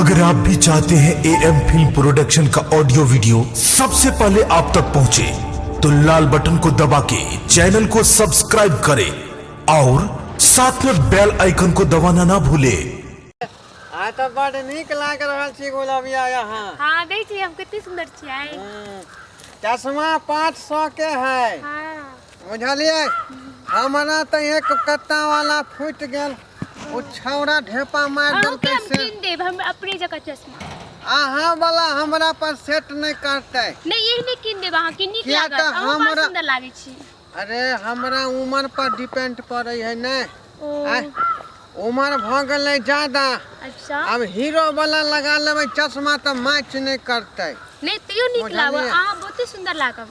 अगर आप भी चाहते हैं ए एम फिल्म प्रोडक्शन का ऑडियो वीडियो सबसे पहले आप तक पहुंचे, तो लाल बटन को दबा के चैनल को सब्सक्राइब करें और साथ में बेल आइकन को दबाना ना भूलें। आइ तऽ बड नीक लागि रहल छी गुलबिया यहाँ। हाँ, देख छी हम कते सुंदर छियै। चश्मा 500 के है। बुझलियै, हमरा तऽ एक कत्ता वाला फूटि गेल, ओ छौड़ा ढेपा मारि अहूँके देलकै हम से। कीन देब, हम अपने जगह चश्मा। अहाँ वाला हमरा पर सेट नहि करतै। नहीं, यही नहीं कीन देब, अहाँके नीक किया लागत। तऽ अहूँ बड़ सुंदर लागै छी। अरे, हमरा उमर पर डिपेंड पड़ै है ने। ओ। आँय, उमर भऽ गेलै ज्यादा। आब हीरो वाला लगा लेबै चश्मा तऽ मैच नहि करतै। नहीं, तैयो नीक लागत। बुझलियै? अहाँ बहुते सुंदर लागब।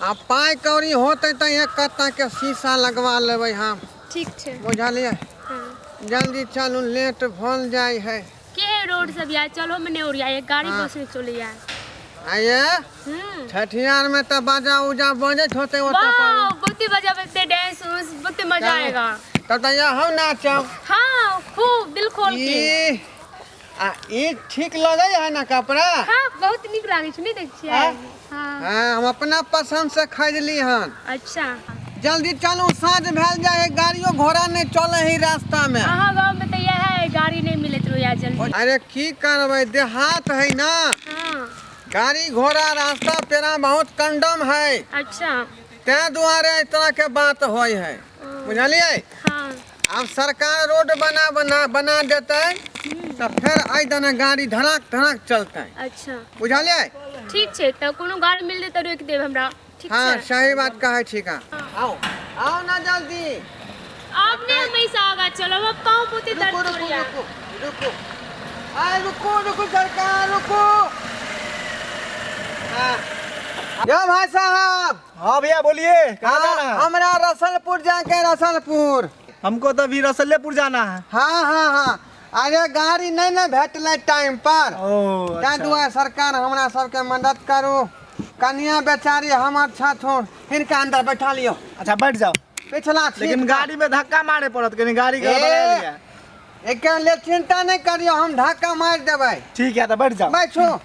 आ पाइ कौड़ी होतै तऽ एक कत्ता के शीशा लगवा लेबै हम। ठीक छै। बुझलियै? हाँ। जल्दी चलू, लेट भल जाइ है। के रोड सब या चलो मने ओरिया एक गाड़ी बस में चले या। आये। छठियार में तऽ बाजा उजा बजैत होतै ओतऽ पर। वाह, बहुते मजा बजते, डांस उंस, बहुते मजा चलो। आएगा। तब तऽ यहाँ नाचब। हाँ, खूब दिल खोल के। ई आ ई ठीक लगै है ना कपड़ा? हाँ, बहुत नीक लागै छै, नहीं देख छियै? हाँ? हाँ। हाँ, हम अपना पसंद से खरीदली हन। जल्दी चलू, साँझ भेल जाए है, गाड़ियो घोड़ा नहीं चले है रास्ता में। अहाँ गाँव में तो यह है, गाड़ी नहीं मिलत रहो जल्दी। अरे की करबै, देहात है ना। गाड़ी घोड़ा रास्ता पेरा बहुत कंडम है। तें दुआरे इस तरह के बात होय है, बुझलियै? हाँ। अब सरकार रोड बना बना बना देतै तऽ फेर एहि दने गाड़ी धड़ाक धड़ाक चलतै। बुझलियै? ठीक छै, तऽ कोनो गाड़ी मिलतै तऽ रोकि देब हमरा, ठीक हाँ। छै? सही बात कहै छी का। आओ आओ ना जल्दी। अब नहीं हम ऐसा आगा चलो, अब पाँव बहुते दर्द रुको। हो रुको। रहा। रुको रुको, आय रुको रुको, सरकार रुको। हाँ यो भाई साहब। हाँ भैया, बोलिए, कहाँ जाना है? हमरा रसलपुर जाके, रसलपुर। हमको तो अभी रसलेपुर जाना है। हाँ हाँ हाँ, अरे गाड़ी नहीं ने भेटलै टाइम पर। ओ। ताहि दुआरे सरकार हमरा सबके मदद करू। कनिया बेचारी हमर छथुन, हिनका अंदर बैठा लियो। अच्छा, बैठ जाओ। पिछला सीट लेकिन पर। गाड़ी में धक्का मारे पड़त कहीं, गाड़ी के ए, बना लिया। एकर लेल चिंता नहीं करियो, हम धक्का मारि देबै। ठीक है, तो बैठ जाओ। बैठो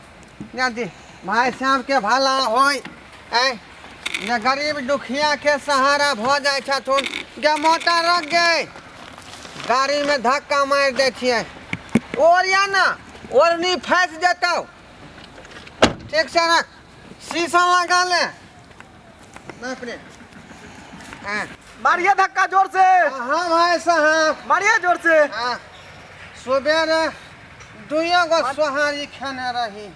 जल्दी। भाई साहब के भला होय, ऐ जे गरीब दुखिया के सहारा भऽ जाइ छथुन। गे मोटर रख गे, गाड़ी में धक्का मारि दै छियै। ओरिया ना, ओढ़नी फँसि जेतौ। ठीक से रख, शीशा लगा ले। बाप रे, हाँ। मारिए धक्का जोर से। हाँ भाई साहब। मारिए जोर से। हाँ, सुबेरे दुइयो गो सोहारी खेने रही।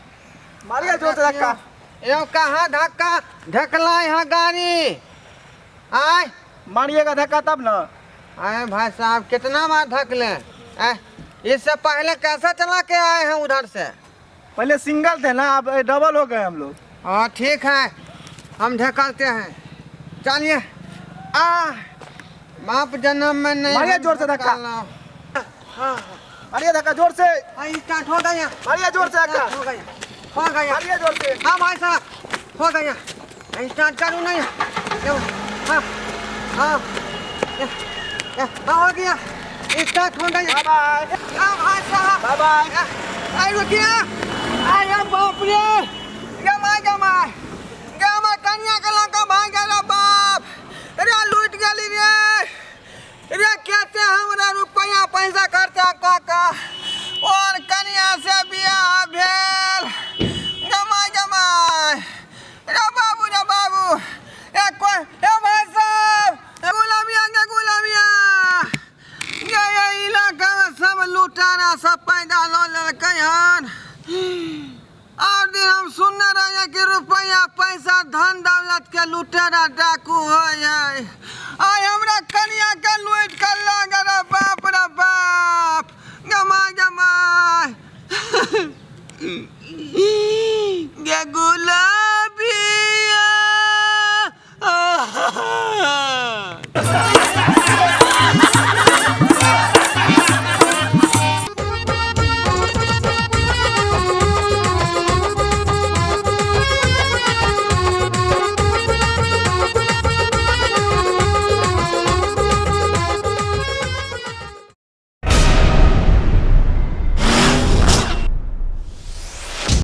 मारिए जोर से धक्का। यो कहाँ धक्का ढकलाई है गाड़ी आय? मारिएगा धक्का तब ना। आए भाई साहब, कितना बार धकले? आए, इससे पहले कैसे चला के आए हैं उधर से? पहले सिंगल थे ना, अब डबल हो गए हम लोग। हाँ ठीक है, हम ढकलते हैं, चलिए। आ बाप जन्म में नहीं। मारिए जोर से धक्का। हाँ। मारिए धक्का जोर से। हाँ, स्टार्ट हो गया। मारिए जोर से धक्का। हो गया, हो गया। मारिए जोर से। हाँ भाई साहब, हो गया। स्टार्ट करूँ नहीं? हाँ हाँ हाँ, हो गया, स्टार्ट हो गया। Bye bye. हाँ भाई साहब। Bye bye. आय रुकिए, आय बाप रे, गमाय गमाय गमाय, कनिया के लंका भाग गेल। बाप रे, लूट गेली रे रे, कहते हमरा रुपया पैसा खर्चा कऽ कऽ और कनिया से बियाह भेल। गमाय गमाय रे बाबू रे बाबू, ए कोई, ए भाई साहब, गुलामिया गे गुलामिया गे, ये इलाका में सब लुटारा सब पैदा लऽ लेलकै हन। और दिन हम सुनने रहिए कि रुपया पैसा धन दौलत के लुटेरा डाकू होइ है, आइ हमरा कनिया के लूटि के लऽ गेल। बाप रे बाप, गमाय गमाय गे गुलाबिया।